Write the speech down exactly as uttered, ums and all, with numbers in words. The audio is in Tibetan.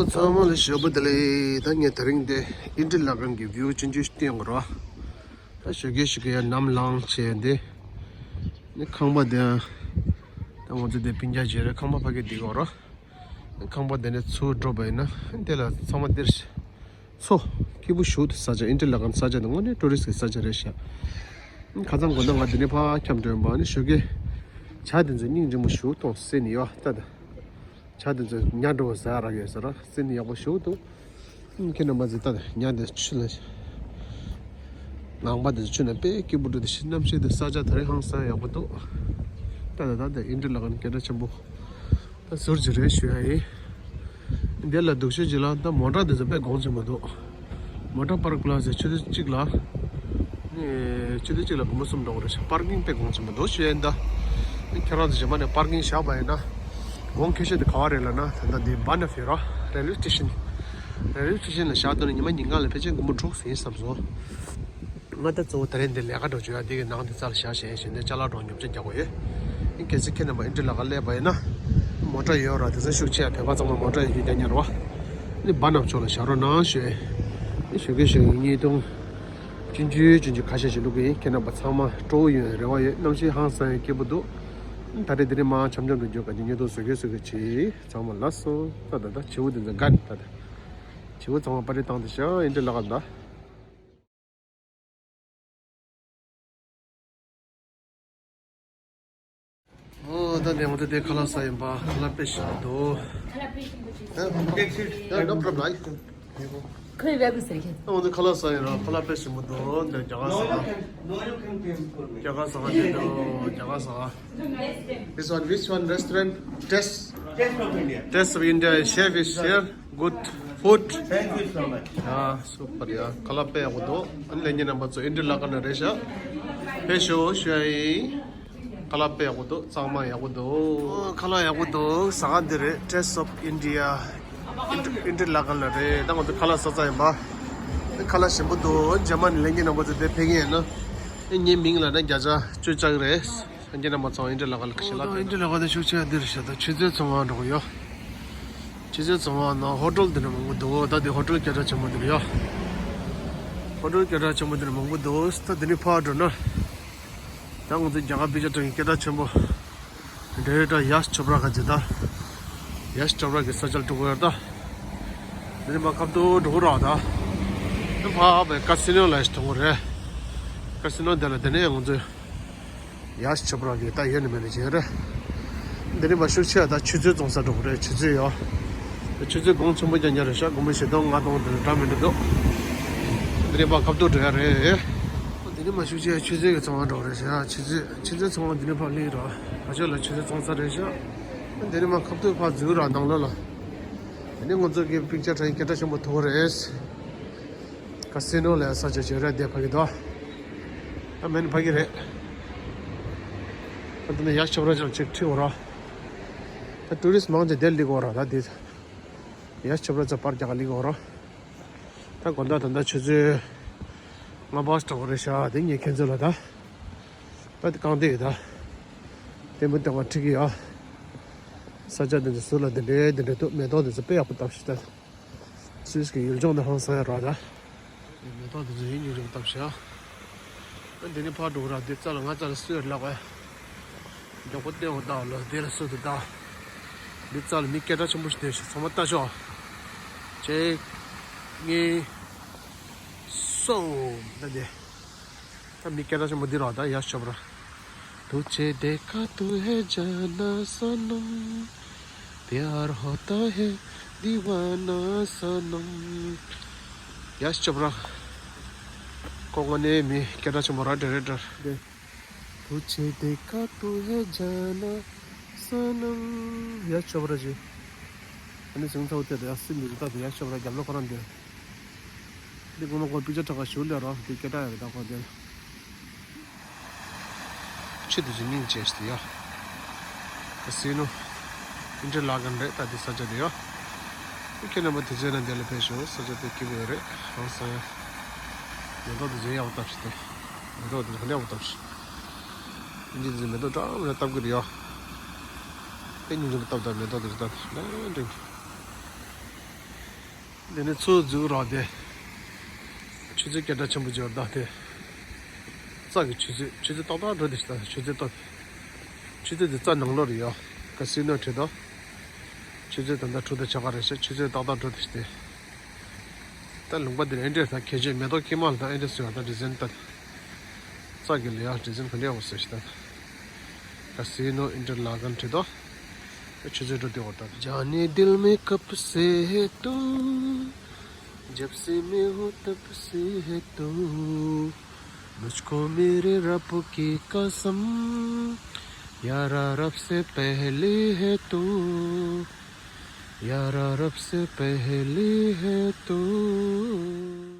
ཚང་མ་ལ་ཞོགས་པ་བདེ་ལེགས། ད་ངས་དེ་རིང་འདི་ཨིན་ཏི་ལ་ཀན་གྱི་བིའུ་ཆུང་ཆུང་ཞིག་སྟོན་དགོས་རོགས། ད་ཞོགས་ཀས་ཞོགས་ཀས་ཡར་ནམ་ལངས་བྱས་འདི་ནི་ཁང་པ་འདི་ད་ང་ཚོ་འདི་སྤུན་ཀྱག་བྱས་རེད། ཁང་པ་ཕ་གི་འདི་དགོས་རོགས། ཁང་པ་འདི་ནས་ཚུར་འགྲོ་བ་ཡིན་ན་འདི་ལ་ཚང་མ་འདིར་ཚོ་སྐྱིད་པོ་ཞུགས་འདུག་ས་ཆ་ཨིན་ཏི་ལ་ཀན་ས་ཆ་འདི་དངོས་གནས་ཊུ་རི་སི་གི་ས་ཆ་རེད་ཤག་ཁ་སང་དགོང་དག་ང་འདི་ནས་ཕར་འཁྱམས་འགྲོ་ཡིན་པ་ནི་ཞོགས་ཀས་བྱ་འདི་ཚོ་སྙིང་རྗེ་མོ་ཞུགས་གཏོང་སྲིད་ནི་ཡོད་ད་ད། བྱ་དེ་ཚོ་ཉ་འགྲོ་བ་ཟ་རག་ཡོད་ཟེར་ར་སེམས་ཡག་པོ་ཞུགས་འདུག་ཁྱེད་རྣམ་པ་ཚོས་ལྟ་ནས་ཉ་དེ་ཆུ་ལ་ངང་པ་དེ་ཆུ་ནས་དཔེ་སྐྱིད་པོ་འགྲོ་དེ་ཤི་གནམ་གཤིས་དེ་ས་ཆ་དེ་རིང་ཧང་སང་ཡག་པོ་འདུག་ད་ད་ད་དེ་ཨིན་ཏི་ལ་ཀན་སྐད་གྲགས་ཆེན་པོ་ད་ཟུར་གྱི་རེད་ཞུ་ཡ་ཡིན། འདི་ལ་སྡུག་ཤོས་ཅིག་ལ་ད་མོ་ཊ་དེ་ཚོ་དཔེ་གོང་ཆེན་པོ་འདུག་མོ་ཊ་པར་ཀི་ལ་ཟེར་ཆུ་ཚོད་གཅིག་ལ། ནི་ཆུ་ཚོད་གཅིག་ལ་སྒོར་མོ་གསུམ་འགྲོ་གི་རེད་ཤག་པར་ཀིང་དཔེ་གོང་ཆེན་པོ་འདུག་ཞུ་ཡིན་ད། ནི་ཁྱེད་རང་ཚོ་གཞན་པ་ནས་པར་ཀིང་བཞག་པ་ཡིན་ན། གོང་ཁེ་ཤོས་དེ་ག་བ་རེད་ལབ་ན་ད་ལྟ་འདི་སྦ་ན་ཕི་རོ་རེལ་ཝེ་སི་ཊེ་ཤན། རེལ་ཝེ་སི་ཊེ་ཤན་ལ་བཞག་འདུག་ན་ཉི་མ་ཉིན་གང་ལ་ཕལ་ཆེར་སྒོར་མོ་དྲུག་ཟིན་བསམ་སོང་། ང་ད་གཙོ་བོ་ད་རེས་འདི་ལས་ཀ་འགྲོ་བཅུག་ཡ་འདི་གི་ནང་དེ་རྩ་ལ་བཞག་བཞག་ཡིན་ཞེས་འདི་ཅ་ལག་འགྲོ་ཉོ་ཆ་རྒྱག་དགོས་ཡོད། ཨིན་གལ་སྲིད་ཁྱེད་རྣམ་པ་ཨིན་ཏི་ལ་ཀན་སླེབས་པ་ཡིན་ན། མོ་ཊ་ཡོད་ར་དེ་ཚོ་ཤུགས་ཆེ་བོད་པ་ཚང་མ་མོ་ཊ་ཡོད་རྒྱུ་རྒྱག་ཉར་བ། ནི་སྦ་ནབ་ཕྱོགས་ལ་བཞག་རོགས་གནང་ཞུ། ནི་ཞོགས་ཀས་ཞོགས་ཀས་ཉིས་སྟོང་ཆུང་ཆུང་ཆུང་ཆུང་ཁ་ཤས་ཤིག་བླུག་གི་ཡིན། ཁྱེད་རྣམ་པ་ཚང་མ་སྤྲོ་བོ་ཡོང་བའི་རེ་བ་ཡོད། གནམ་གཤིས་ཧང་སང་ཡང་སྐྱིད་པོ་འདུག་ད་རེས་དེ་རིང་མ་འཆམ་འཆམ་དུ་འཇོག་ག་ཅིག་ཉིས་སྟོང་བཟོ་གི་བཟོ་གི་བྱེད། ཚང་མ་ལ་སོ་ད་ད་ད་བྱེའུ་དེ་ཚོ་དགའ་ནི་ད་ད། བྱེའུ་ཚང་མ་པར་རིས་བཏང་དེ་ཤག་ཨིན་ཏི་ལ་ཀན་ད། ཨོ་ད་ནས་འོ་ད་དེ་ཁ་ལག་ཟ་ཡིན་པ་ཁ་ལག་དཔེ་ཞིམ་པོ་འདུག Take seat. Yeah, no problem. I can. ཁོས་བས་བུ་ཟེར་གི། ཨོ་ད་ཁ་ལག་ཟ་ཡིན་ར་ཁ་ལག་དཔེ་ཞིམ་པོ་འདུག་འདི་རྒྱ་གར་ཟ། No, you can, no, you can pay for me. རྒྱ་གར་ཟ་འདི་འདུག་རྒྱ་གར་ཟ། This one, which one restaurant? Taste. Taste of India. Taste of India. Chef is here. Good food. Thank you so much. Yeah, super. Yeah, ཁ་ལག་དཔེ་ཡག་པོ་འདུག་ཨ་ནི་ལྷན་རྒྱས་རྣམ་པ་ཚོ་ཨིན་ཏི་ལ་ཀན་ནས་རེད་ཤག་དཔེ་ཞུ་ཞུ་ཡ་ཡིན། ཁ་ལག་དཔེ་ཡག་པོ་འདུག་གཙང་མ་ཡག་པོ་འདུག་ཁ་ལག་ཡག་པོ་འདུག་ཟ་ཁང་འདི་རེད། Taste of India. ཨིན་ཏི་ལ་ཀན་ལ་རེད། ད་ང་ཚོ་ཁ་ལག་ཟ་ཚར་ཡིན་པ། ཁ་ལག་ཞིམ་པོ་འདུག་རྗེས་མ་ནི་ལྷན་རྒྱས་རྣམ་པ་ཚོ་དེ་ཕེབས་ཀྱི་ཡིན་ན། ངའི་མིང་ལ་ན་བརྒྱ་ཆ་བཅུ་བཅག་གི་རེད། ལྷན་རྒྱས་རྣམ་པ་ཚོ་ཨིན་ཏི་ལ་ཀན་ལ་ཁ་ཤས་ལ། ཨིན་ཏི་ལ་ཀན་ལ་ཤུགས་ཆེ་འདིར་ཤ་ད་ཆུ་ཚོད་ཚོང་ཁང་འགྲོ་གི་ཡོད། ཆུ་ཚོད་ཚོང་ཁང་ནང་ཧོ་ཊེལ་འདི་འདྲ་མང་པོ་འདུག་ད་འདི་ཧོ་ཊེལ་སྐད་གྲགས་ཆེན་པོ་འདིར་ཡོད། ཧོ་ཊེལ་སྐད་གྲགས་ཆེན་པོ་འདིར་མང་པོ་འདུག་ད་འདི་ནས་ཕར་འགྲོ་ན། ད་ང་ཚོ་རྒྱ་གར་པིག་ཅར་བྲིས་སྐད་གྲགས་ཆེན་པོ། འདྲེ་ད་ཡཤ་ཆོབ་ར་ག་ཅི་ད། ཡཤ་ཆོབ་ར་གི་ས་ཆར་འགྲོ་གི་ཡོད་ད། འདི་ནས་མར་ཁ་ཐུག་འགྲོ་གི་རེད་ད། འདི་ཕར་བའི་ཀ་སི་ནོ་ལ་ཡང་གཏོང་གི་རེད། ཀ་སི་ནོ་འདི་ལ་འདི་ནས་ང་ཚོ། ཡཤ་ཆོབ་ར་གི་ད་ཡོད་ནི་མེད་ནི་བྱས་རེད། འདི་ནས་མར་ཤུགས་ཆེ་ད་ཆུ་ཚོད་བཙོང་ས་འགྲོ་གི་རེད། ཆུ་ཚོད་ཡོད། ཆུ་ཚོད་གོང་ཆེན་པོ་རྐྱང་རྐྱང་རེད་ཤག་སྒོར་མོ་བཞི་སྟོང་ལྔ་སྟོང་དེ་འདྲ་མི་འདྲ་འདུག་འདི་ནས་མར་ཁ་ཐུག་འགྲོ་ཡ་རེད། འདི་ནས་མར་ཤུགས་ཆེ་ཆུ་ཚོད་ཀྱི་ཚོང་ཁང་འགྲོ་གི་རེད་ཤག་ཆུ་ཚོད་ཆུ་ཚོད་ཚོང་ཁང་འདི་ནས་ཕར་སླེབས་ར། ཕར་ཕྱོགས་ལ་ཆུ་ཚོད་བཙོང་ས་རེད་ཤག་འདི་ནས་མར་ཁ་ཐུག་ཕར་འཛུལ་ར་ནང་ལོགས་ལ། འདི་ནས་ང་ཚོ་གི་པིག་ཅར་བྲིས་སྐད་གྲགས་ཆེན་པོ་ཐུག་རེད། ཀ་སི་ནོ་ལ་ཡང་ས་ཆ་བྱེད་རེད་དེ་ཕ་གི་དོ། ད་མེད་ནི་ཕ་གི་རེད། ད་དེ་ནས་ཡཤ་ཆོབ་ར་ཅང་ཅིག་ཁྲིད་འོ་ར། ད་ཊུ་རི་སི་མང་ཆེ་དེར་སླེབས་འོ་ར་ད་དེ། ཡཤ་ཆོབ་ར་ཅང་པར་རྒྱག་ག་སླེབས་འོ་ར། ད་དགོང་དག་ད་ལྟ་ཆུ་ཚོད་ལྔ་པ་ཙམ་འགྲོ་གི་རེད་ཤག་དེ་ངས་ཁྱེད་ཚོ་ལ་ད། ད་དེ་རྐང་སྟེགས་ད། ལྟད་མོ་སྟོན་པ་ཁྲིད་ཀྱི་ཡོད། ས་ཆ་དེ་ཚོ་ཟུར་ལ་དེ་འདྲའི་དེ་འདྲའི་འདུག་མེ་ཏོག་དེ་ཚོ་དཔེ་ཡག་པོ་བཏབ་ཤག་ད། སུད་སི་གི་ཡུལ་ལྗོངས་དང་ཧང་སང་ཡ་ར་ད། མེ་ཏོག་དེ་ཚོ་ཡིན་ཡིན་རིང་བཏབ་ཤག་ཨ་འདི་ནས་ཕར་འགྲོ་ར་འདི་རྩ་ལ་ང་རྩ་ལ་སུ་ཡོད་ལགས་པས། མགྱོགས་པོ་བསྟན་འོ་ད་ལོ་འདི་ལ་སུ་དེ་ད། འདི་རྩ་ལ་མི་སྐད་གྲགས་ཆེན་པོ་ཞིག་བསྡད་ཤག་ཚང་མ་ལྟ་ཤོག་གཅིག་གཉིས། གསུམ། ད་འདི། ད་མི་སྐད་གྲགས་ཆེན་པོ་འདི་ར་ད་ཡཤ་ཆོབ་ར། तुझे देखा तू है जाना सनम, प्यार होता है दीवाना सनम। ཡཤ་ཆོབ་ར། ཁོ་དངོས་གནས་མི་སྐད་གྲགས་ཆེན་པོ་ར་ཌི་རེག་ཊར། तुझे देखा तू है जाना सनम। ཡཤ་ཆོབ་ར་ཇི། ཨ་ནི་ཟིང་ཚ་བོ་དེ་དང་སྲིད་མི་རི་ད་དེ་ཡཤ་ཆོབ་ར་རྒྱབ་ལོགས་ཁོ་རང་འདི། འདི་དགོང་མོ་ཁོ་པིག་ཅར་འཁྲབ་ག་ཞུ་ལེ་རོ་འདི་སྐད་གྲགས་ཡོད་ད་ཁོ་འདི། ཆུ་དེ་ཚོ་སྙིང་རྗེ་ཞིག་ཡོད། ཀ་སི་ནོ། ཨིན་ཊར་ལ་ཀན་རེད་ད་འདི་ས་ཆ་དེ་ཡོད། ཁྱེད་རྣམ་པ་དུས་ཚོད་ན་འདི་ལ་ཕེབས་ཤོག་ས་ཆ་དེ་སྐྱིད་པོ་ཡོད་རེད་ཧང་སང་ཡ། མེ་ཏོག་དེ་ཚོ་ཡག་པོ་བཏབ་ཤག་དེ། མེ་ཏོག་དེ་ཚོ་ཧ་ལས་ཡག་པོ་བཏབ་ཤག་ཨིན་ཇི་དེ་ཚོ་མེ་ཏོག་འདྲ་མི་འདྲ་བཏབ་གི་རེད་ཡོད། དེ་སྙིང་རྗེ་པོ་བཏབ་ད་མེ་ཏོག་དེ་ཚོ་བཏབ་ལན་འདྲེན་གི། དེ་ནས་ཚུར་འཛུལ་རོགས་དེ། ཆུ་ཚོད་སྐད་གྲགས་ཆེན་པོ་འབྱོར་ད་དེ། རྩྭ་གི་ཆུ་ཚོད་ཆུ་ཚོད་ཏག་ཏག་འགྲོ་དེ་ཤི་ད་ཆུ་ཚོད་ཏོ། ཆུ་ཚོད་དེ་རྩྭ་ནང་ལོགས་རེད་ཡོད། ཀ་སི་ནོ་ཁྲིད་དོ། ཆུ་ཚོད་ད་ལྟ་དྲུག་དང་ཕྱེད་ཀ་རེད་ཤག་ཆུ་ཚོད་ཏག་ཏག་འགྲོ་དེ་ཤི་དེ། ད་ལུང་པ་འདིར་ཨེ་འདྲས་ད་ཁྱེད་ཆོས་མེ་ཏོག་ཁྱི་མ་ལ་ད་ཨེ་འདྲས་སུ་ཡོད་ད་ཌི་ཛན་ད། རྩྭ་གི་ལས་ཡག་ཌི་ཛན་ག་འདྲས་ཡོད་ཟེར་ཤི་ད། ཀ་སི་ནོ་ཨིན་ཊར་ལ་གན་ཁྲིད་དོ། ཆུ་ཚོད་འགྲོ་དེ་འོ་ད། जाने दिल में कब से है तू, जब से मैं हूँ तब से है तू, मुझको मेरे रब की कसम, यारा रब से पहले है तू, यारा रब से पहले है तू।